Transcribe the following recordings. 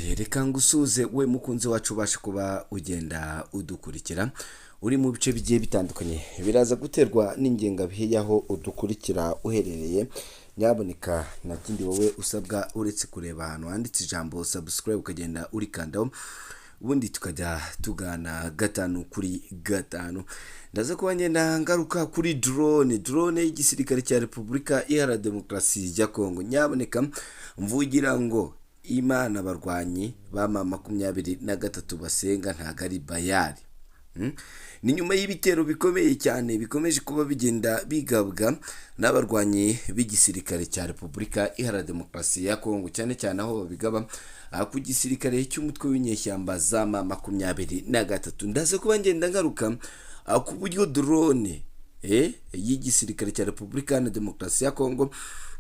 Reka ngusuze we mukunzi wacu ubasha kuba ugenda udukurikira uri mu bice bigiye bitandukanye, biraza guterwa n'ingengabihe y'aho udukurikira uherereye. Nyaboneka, nta kindi wowe usabwa uretse kureba ahantu handitse ijambo "subscribe", ukagenda urikandaho, ubundi tukajya tugana gatanu kuri gatanu. Ndaza kuba ngenda ngaruka kuri drone y'igisirikare cya Repubulika Iharanira Demokarasi ya Kongo. Nyaboneka, mvugira ngo Imana abarwanyi ba M23 basenga ntabwo ari Bayari. Ni nyuma y'ibitero bikomeye cyane bikomeje kuba bigenda bigabwa n'abarwanyi b'igisirikare cya Repubulika Iharanira Demokarasi ya Kongo, cyane cyane aho babigaba ku gisirikare cy'umutwe w'inyeshyamba za M23. Ndaza kuba ngenda ngaruka ku buryo drone y'igisirikare cya Repubulika Iharanira Demokarasi ya Kongo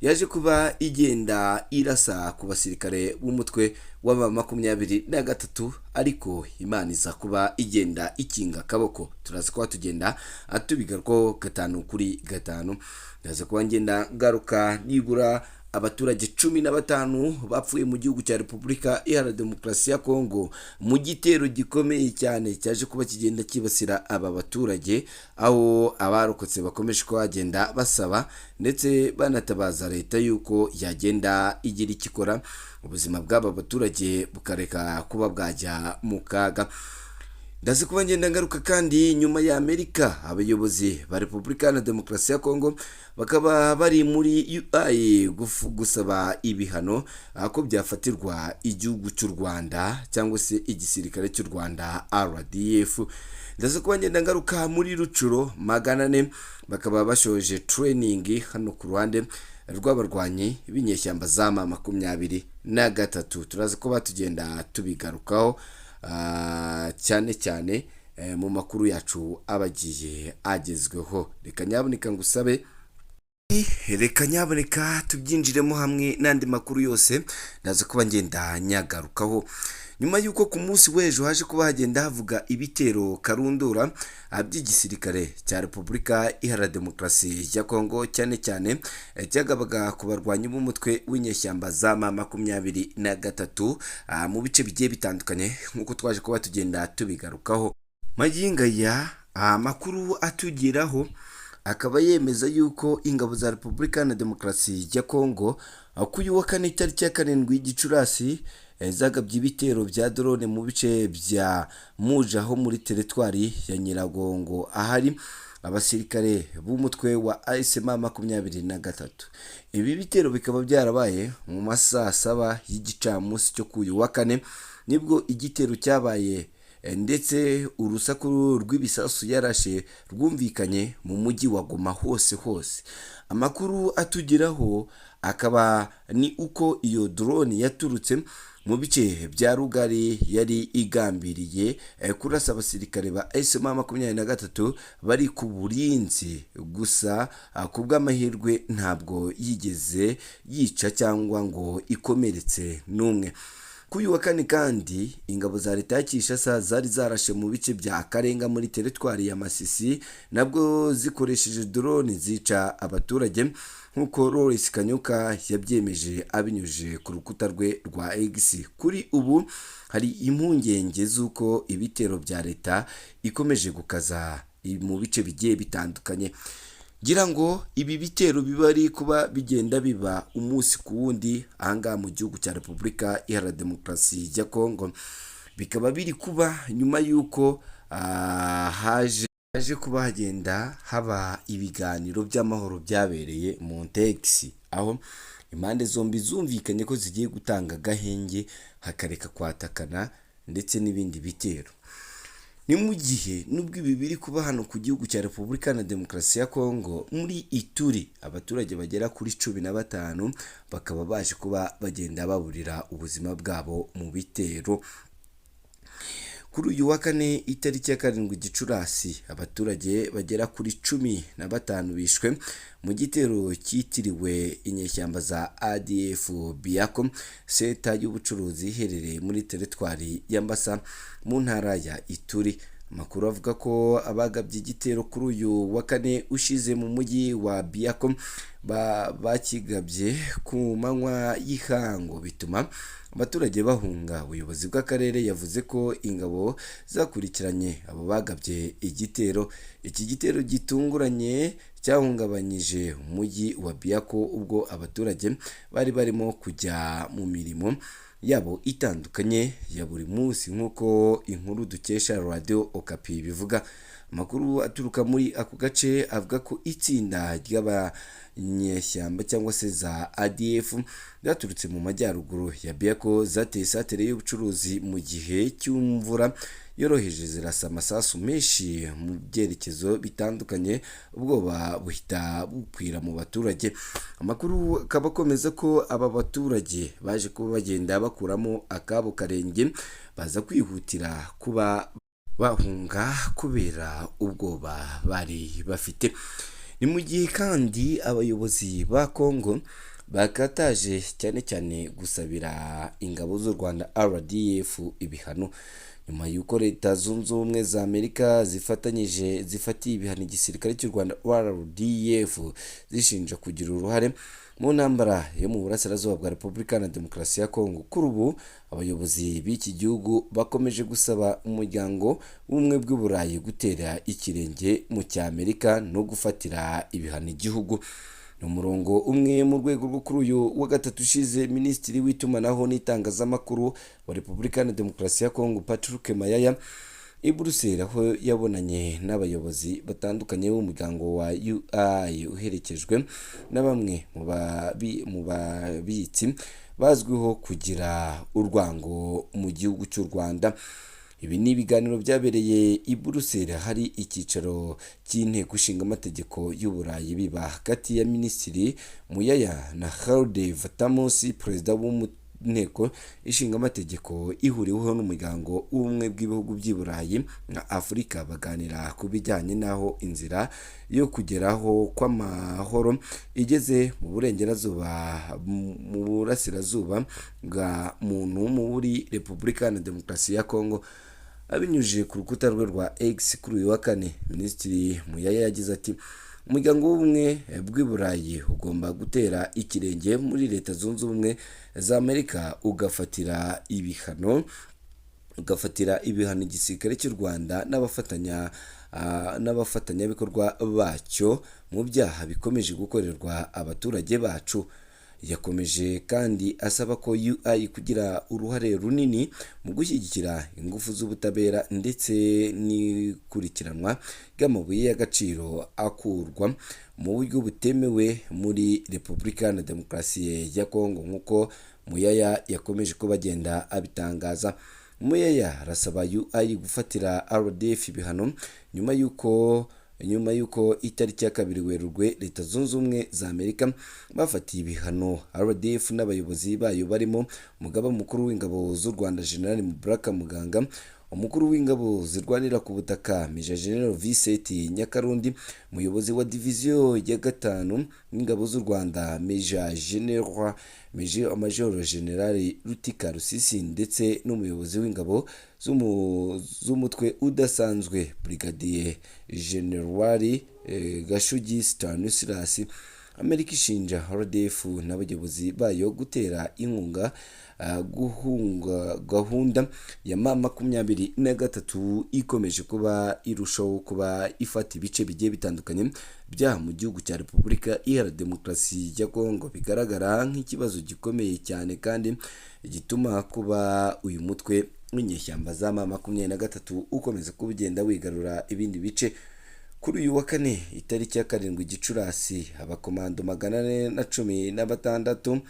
yaje kuba igenda irasa ku basirikare b'umutwe w'aba 23, ariko Imana iza kuba igenda ikinga akaboko. Turaza kuba tugenda tubigarukaho gatanu kuri gatanu. Ndaza kuba ngenda ngaruka nibura abaturage 15 bapfuye mu gihugu cya Repubulika Iharanira Demokarasi ya Kongo mu gitero gikomeye cyane cyaje kuba kigenda kibasira aba baturage, aho abarokotse bakomeje kuba bagenda basaba ndetse banatabaza leta yuko yagenda igira icyo ikora, ubuzima bw'aba baturage bukareka kuba bwajya mu kaga. Ndaza kuba ngenda ngaruka kandi nyuma ya Amerika, abayobozi ba Repubulika Iharanira Demokarasi ya Kongo bakaba bari muri UI gusaba ibihano ko byafatirwa igihugu cy'u Rwanda cyangwa se igisirikare cy'u Rwanda RDF. Ndaza kuba ngenda ngaruka muri Rutshuru, 400 bakaba bashoje training hano ku ruhande rw'abarwanyi b'inyeshyamba za M23. Turaza kuba tugenda tubigarukaho cyane cyane mu makuru yacu aba agiye agezweho. Reka nyaboneka ngusabe, reka nyaboneka tubyinjiremo hamwe n'andi makuru yose ndaza kuba ngenda nyagarukaho. Nyuma y'uko ku munsi w'ejo haje kuba hagenda havuga ibitero karundura by'igisirikare cya Repubulika Iharanira Demokarasi ya Kongo, cyane cyane cyagabaga ku barwanyi b'umutwe w'inyeshyamba za M23 mu bice bigiye bitandukanye, nk'uko twaje kuba tugenda tubigarukaho, magingo aya amakuru atugeraho akaba yemeza yuko ingabo za Repubulika Iharanira Demokarasi ya Kongo kuri uyu wa kane, itariki ya 7 Gicurasi, zagabye ibitero bya drone mu bice bya Muja ho muri teritwari ya Nyiragongo, ahari abasirikare b'umutwe wa AFC M23. Ibi bitero bikaba byarabaye mu ma saa 7 y'igicamunsi cyo kuri uyu wa kane, nibwo igitero cyabaye, ndetse urusaku rw'ibisasu yarashe rwumvikanye mu mujyi wa Goma hose hose. Amakuru atugeraho akaba ni uko iyo drone yaturutse mu bice bya Rugari yari igambiriye kurasa abasirikare ba AFC M23 bari ku burinzi gusa, ku bw'amahirwe ntabwo yigeze yica cyangwa ngo ikomeretse n'umwe. Kuri uyu wa kane kandi, ingabo za leta ya Kinshasa zari zarashe mu bice bya Karenga muri teritwari ya Masisi, nabwo zikoresheje drone zica abaturage, nk'uko Lawrence Kanyuka yabyemeje abinyujije ku rukuta rwe rwa X. Kuri ubu hari impungenge z'uko ibitero bya leta ikomeje gukaza mu bice bigiye bitandukanye. Ngira ngo ibi bitero biba ari kuba bigenda biba umunsi ku wundi ahangaha mu gihugu cya Repubulika Iharanira Demokarasi ya Kongo, bikaba biri kuba nyuma y'uko haje kuba hagenda haba ibiganiro by'amahoro byabereye mu Ntegisi, aho impande zombi zumvikanye ko zigiye gutanga agahenge, hakareka kwatakana ndetse n'ibindi bitero. Ni mu gihe nubwo ibi biri kuba hano ku gihugu cya Repubulika na Demokarasi ya Kongo, muri Ituri abaturage bagera kuri 15 bakaba baje kuba bagenda baburira ubuzima bwabo mu bitero. Kuri uyu wa kane, itariki ya 7 Gicurasi, abaturage bagera kuri 15 bishwe mu gitero cyitiriwe inyeshyamba za ADF Biyako, seta y'ubucuruzi iherereye muri teritwari ya Mbasa mu ntara ya Ituri. Amakuru avuga ko abagabye igitero kuri uyu wa kane ushize mu mujyi wa Biyako bakigabye ku manywa y'ihangu, bituma abaturage bahunga. Ubuyobozi bw'akarere yavuze ko ingabo zakurikiranye abo bagabye igitero. Iki gitero gitunguranye cyahungabanyije umujyi wa Biako ubwo abaturage bari barimo kujya mu mirimo yabo itandukanye ya buri munsi, nk'uko inkuru dukesha Radio Okapi bivuga. Amakuru aturuka muri ako gace avuga ko itsinda ry'abanyeshyamba cyangwa se za ADF zaturutse mu majyaruguru ya Biako zateye satere y'ubucuruzi mu gihe cy'imvura yoroheje, zirasa amasasu menshi mu byerekezo bitandukanye, ubwoba buhita bukwira mu baturage. Amakuru akaba akomeza ko aba baturage baje kuba bagenda bakuramo akabo karenge, baza kwihutira kuba bahunga kubera ubwoba bari bafite. Ni mu gihe kandi abayobozi ba Congo bakataje cyane cyane gusabira ingabo z'u Rwanda RDF ibihano, nyuma y'uko Leta Zunze Ubumwe za Amerika zifatanyije zifatiye ibihano igisirikare cy'u Rwanda RDF, zishinja kugira uruhare mu ntambara yo mu burasirazuba bwa Repubulika na Demokarasi ya Kongo. Kuri ubu abayobozi b'iki gihugu bakomeje gusaba Umuryango w'Ubumwe bw'Uburayi gutera ikirenge mu cy'Amerika no gufatira ibihano igihugu. Ni umurongo umwe mu rwego rwo kuri uyu wa gatatu ushize, Minisitiri w'Itumanaho n'Itangazamakuru wa Repubulika na Demokarasi ya Kongo Patrick Mayaya i Buruseli, aho yabonanye n'abayobozi batandukanye b'umuryango wa UI, uherekejwe na bamwe mu babitsi bazwiho kugira urwango mu gihugu cy'u Rwanda. Ibi ni ibiganiro byabereye i Buruseli hari icyicaro cy'Inteko Ishinga Amategeko y'Uburayi, biba hagati ya Minisitiri Muyaya na Harold Vatamus, perezida w'Inteko Ishinga Amategeko ihuriweho n'Umuryango w'Ubumwe bw'Ibihugu by'i Burayi na Afurika, baganira ku bijyanye n'aho inzira yo kugeraho kw'amahoro igeze mu burengerazuba, mu burasirazuba bwa muntu muri Repubulika na Demokarasi ya Kongo. Abinyujije ku rukuta rwe rwa X kuri uyu wa kane, Minisitiri Muyaya yagize ati: "Umuryango w'Ubumwe bw'i Burayi ugomba gutera ikirenge muri Leta Zunze Ubumwe za Amerika, ugafatira ibihano igisirikare cy'u Rwanda n'abafatanyabikorwa bacyo mu byaha bikomeje gukorerwa abaturage bacu." Yakomeje kandi asaba ko UI kugira uruhare runini mu gushyigikira ingufu z'ubutabera ndetse n'ikurikiranwa ry'amabuye y'agaciro akurwa mu buryo butemewe muri Repubulika na Demokarasi ya Kongo, nk'uko Muyaya yakomeje kuba agenda abitangaza. Muyaya arasaba UI gufatira RDF ibihano nyuma y'uko itariki ya 2 Werurwe Leta Zunze Ubumwe za Amerika bafatiye ibihano RDF n'abayobozi bayo, barimo Umugaba Mukuru w'Ingabo z'u Rwanda General Mubaraka Muganga, Umukuru w'Ingabo zirwanira ku butaka Major General Vincent Nyakarundi, umuyobozi wa Diviziyo ya gatanu y'Ingabo z'u Rwanda Major General Major General Rutika Rusisi, ndetse n'umuyobozi w'ingabo z'umutwe udasanzwe Brigadier General Gashugi Stanislas. Amerika ishinja RDF n'abayobozi bayo gutera inkunga guhunga gahunda ya M23 ikomeje kuba irushaho kuba ifata ibice bigiye bitandukanye byaha mu gihugu cya Repubulika Iharanira Demokarasi ya Kongo, bigaragara nk'ikibazo gikomeye cyane kandi gituma kuba uyu mutwe w'inyeshyamba za M23 ukomeza kuba ugenda wigarura ibindi bice. Kuri uyu wa kane itariki ya 7 Gicurasi, abakomando 416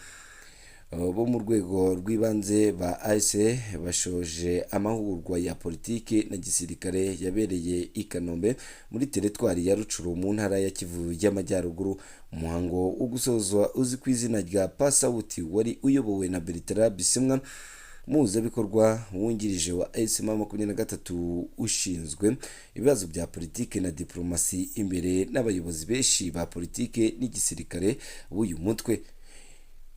bo mu rwego rw'ibanze ba AS bashoje amahugurwa ya politiki na gisirikare yabereye i Kanombe muri teritwari ya Rucuru mu ntara ya Kivu y'Amajyaruguru. Umuhango wo gusozwa uzi ku izina rya pass out wari uyobowe na Bertrand Bisimwa, umuhuzabikorwa wungirije wa M23 ushinzwe ibibazo bya politiki na diplomasi, imbere n'abayobozi benshi ba politiki n'igisirikare b'uyu mutwe.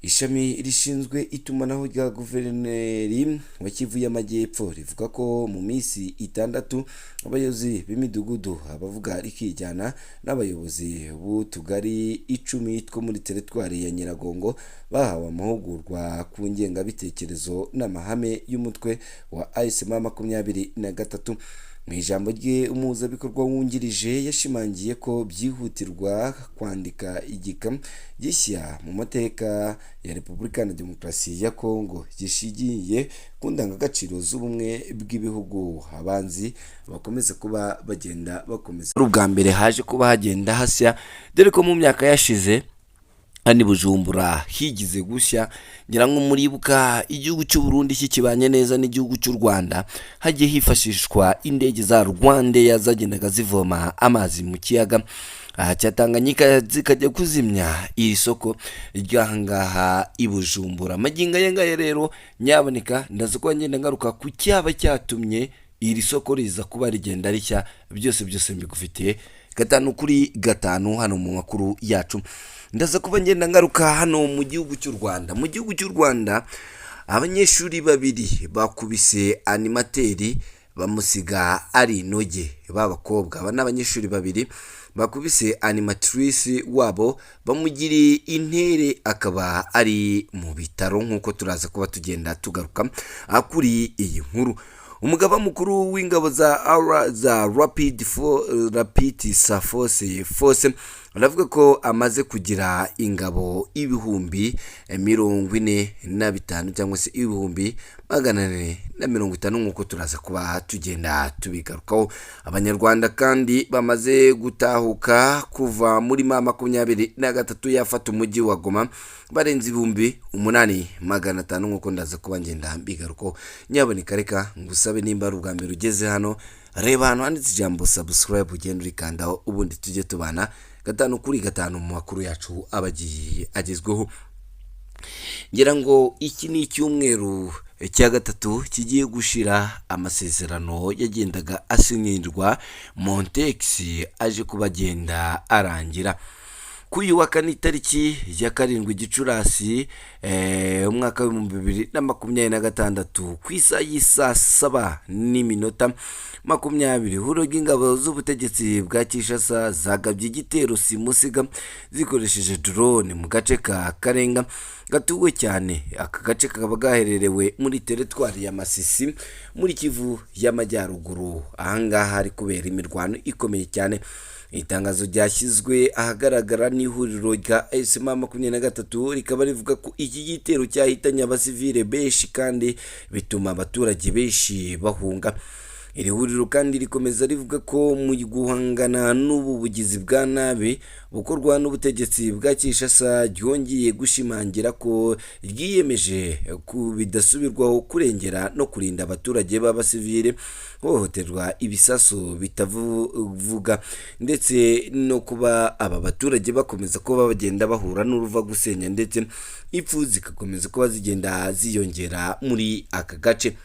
Ishami rishinzwe itumanaho rya guverineri wa Kivu y'Amajyepfo rivuga ko mu minsi 6 abayobozi b'imidugudu, abavuga rikijyana n'abayobozi b'utugari 10 two muri teritwari ya Nyiragongo bahawe amahugurwa ku ngengabitekerezo n'amahame y'umutwe wa AFC M23. Mu ijambo rye, umuhuzabikorwa wungirije yashimangiye ko byihutirwa kwandika igika gishya mu mateka ya Repubulika na Demokarasi ya Kongo gishingiye ku ndangagaciro z'ubumwe bw'ibihugu, abanzi bakomeza kuba bagenda bakomeza. Ari ubwa mbere haje kuba hagenda hashya, dore ko mu myaka yashize hano i Bujumbura higize gushya. Ngira ngo muribuka igihugu cy'u Burundi kikibanye neza n'igihugu cy'u Rwanda, hagiye hifashishwa indege za Rwandair zagendaga zivoma amazi mu kiyaga cya Tanganyika zikajya kuzimya iri soko ry'ahangaha i Bujumbura. Magingo aya ngaya rero, nyaboneka, ndaza kuba ngenda ngaruka ku cyaba cyatumye iri soko riza kuba rigenda rishya. Byose byose mbigufitiye 5 kuri 5 hano mu makuru yacu. Ndaza kuba ngenda ngaruka hano mu gihugu cy'u Rwanda. Mu gihugu cy'u Rwanda, abanyeshuri babiri bakubise animateur bamusiga ari inoge b'abakobwa. Aba ni abanyeshuri babiri bakubise animatrice wabo bamugiriye intere, akaba ari mu bitaro, nk'uko turaza kuba tugenda tugaruka kuri iyi nkuru. Umugaba mukuru w'ingabo za R za Rapid Force aravuga ko amaze kugira ingabo 45,000 cyangwa se 450,000, nk'uko turaza kuba tugenda tubigarukaho. Abanyarwanda kandi bamaze gutahuka kuva muri M23 yafata umujyi wa Goma barenze 8,500, nk'uko ndaza kuba ngenda mbigarukaho. Nyaboneka, reka ngusabe, nimba ari ubwa mbere ugeze hano, reba ahantu handitse ijambo subscribe, ugenda urikandaho, ubundi tujye tubana 5 kuri 5 mu makuru yacu aba agiye agezweho. Ngira ngo iki ni icyumweru cya gatatu kigiye gushira amasezerano yagendaga asinyirwa Montex aje kuba agenda arangira. Kuri uyu wa kane, itariki ya 7 Gicurasi, umwaka w'2026, ku isaha y'isaa 7:20, ihuriro ry'ingabo z'ubutegetsi bwa Kinshasa zagabye igitero simusiga zikoresheje drone mu gace ka Karenga gatuwe cyane. Aka gace kakaba gahererewe muri teritwari ya Masisi muri Kivu y'Amajyaruguru. Ahangaha hari kubera imirwano ikomeye cyane. Itangazo ryashyizwe ahagaragara n'ihuriro rya M23 rikaba rivuga ko iki gitero cyahitanye abasivile benshi kandi bituma abaturage benshi bahunga. Iri huriro kandi rikomeza rivuga ko mu guhangana n'ubu bugizi bwa nabi bukorwa n'ubutegetsi bwa Kinshasa, ryongeye gushimangira ko ryiyemeje ku bidasubirwaho kurengera no kurinda abaturage b'abasivile hohoterwa ibisasu bitavuga, ndetse no kuba aba baturage bakomeza kuba bagenda bahura n'uruva gusenya, ndetse ipfu zigakomeza kuba zigenda ziyongera muri aka gace.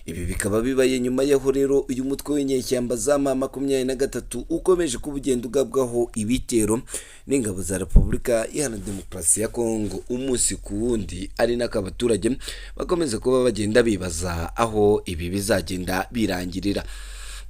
Ibi bikaba bibaye nyuma y'aho rero uyu mutwe w'inyeshyamba za M23 ukomeje kuba ugenda ugabwaho ibitero n'ingabo za Repubulika Iharanira Demokarasi ya Kongo umunsi ku wundi, ari nako abaturage bakomeza kuba bagenda bibaza aho ibi bizagenda birangirira.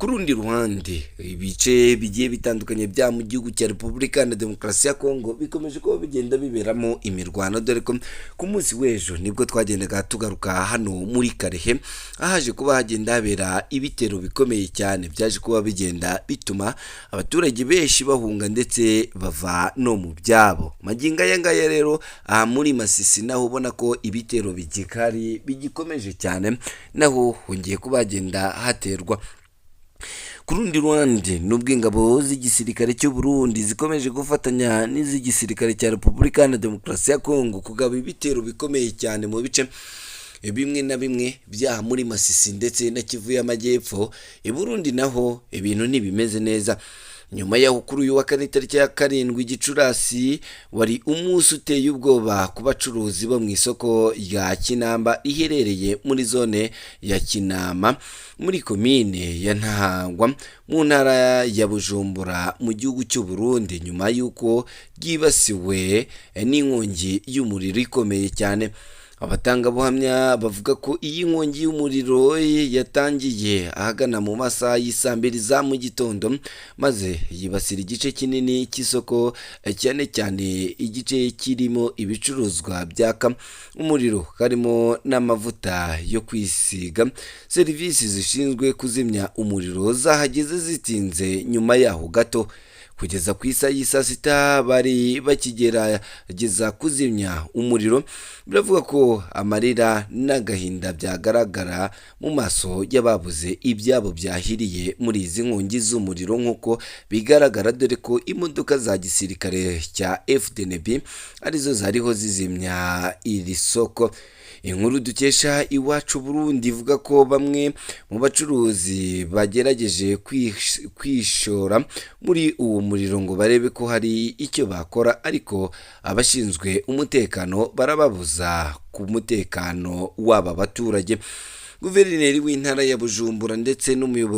Ku rundi ruhande, ibice bigiye bitandukanye bya mu gihugu cya Repubulika na Demokarasi ya Kongo bikomeje kuba bigenda biberamo imirwano, dore ko ku munsi w'ejo nibwo twagendaga tugaruka hano muri Kalehe, ahaje kuba hagenda habera ibitero bikomeye cyane byaje kuba bigenda bituma abaturage benshi bahunga ndetse bava no mu byabo. Magingo aya ngaya rero, aha muri Masisi naho ubona ko ibitero bigikari bigikomeje cyane, naho hongeye kuba hagenda haterwa. Ku rundi ruhande, nubwo ingabo z'igisirikare cy'u Burundi zikomeje gufatanya n'iz'igisirikare cya Repubulika na Demokarasi ya Kongo kugaba ibitero bikomeye cyane mu bice bimwe na bimwe byaha muri Masisi ndetse na Kivu y'Amajyepfo, i Burundi naho ibintu ntibimeze neza. Nyuma yaho, kuri uyu wa kane, tariki ya 7 Gicurasi, wari umunsi uteye ubwoba ku bacuruzi bo mu isoko rya Kinamba riherereye muri zone ya Kinama, muri komine ya Ntahangwa, mu ntara ya Bujumbura, mu gihugu cy'u Burundi, nyuma y'uko ryibasiwe n'inkongi y'umuriro ikomeye cyane. Abatangabuhamya bavuga ko iyi nkongi y'umuriro yatangiye ahagana mu masaha y'isaa 2 za mu gitondo, maze yibasira igice kinini cy'isoko, cyane cyane igice kirimo ibicuruzwa byaka umuriro harimo n'amavuta yo kwisiga. Serivisi zishinzwe kuzimya umuriro zahageze zitinze nyuma yaho gato. Kugeza ku isaha y'isaa 6 bari bakigerageza kuzimya umuriro. Biravuga ko amarira n'agahinda byagaragara mu maso y'ababuze ibyabo byahiriye muri izi nkongi z'umuriro, nk'uko bigaragara, dore ko imodoka za gisirikare cya FDNB arizo zariho zizimya iri soko. Inkuru dukesha Iwacu Burundi ivuga ko bamwe mu bacuruzi bagerageje kwishora muri uwo muriro ngo barebe ko hari icyo bakora, ariko abashinzwe umutekano barababuza ku mutekano w'aba baturage. Guverineri w'intara ya Bujumbura ndetse n'umuyobozi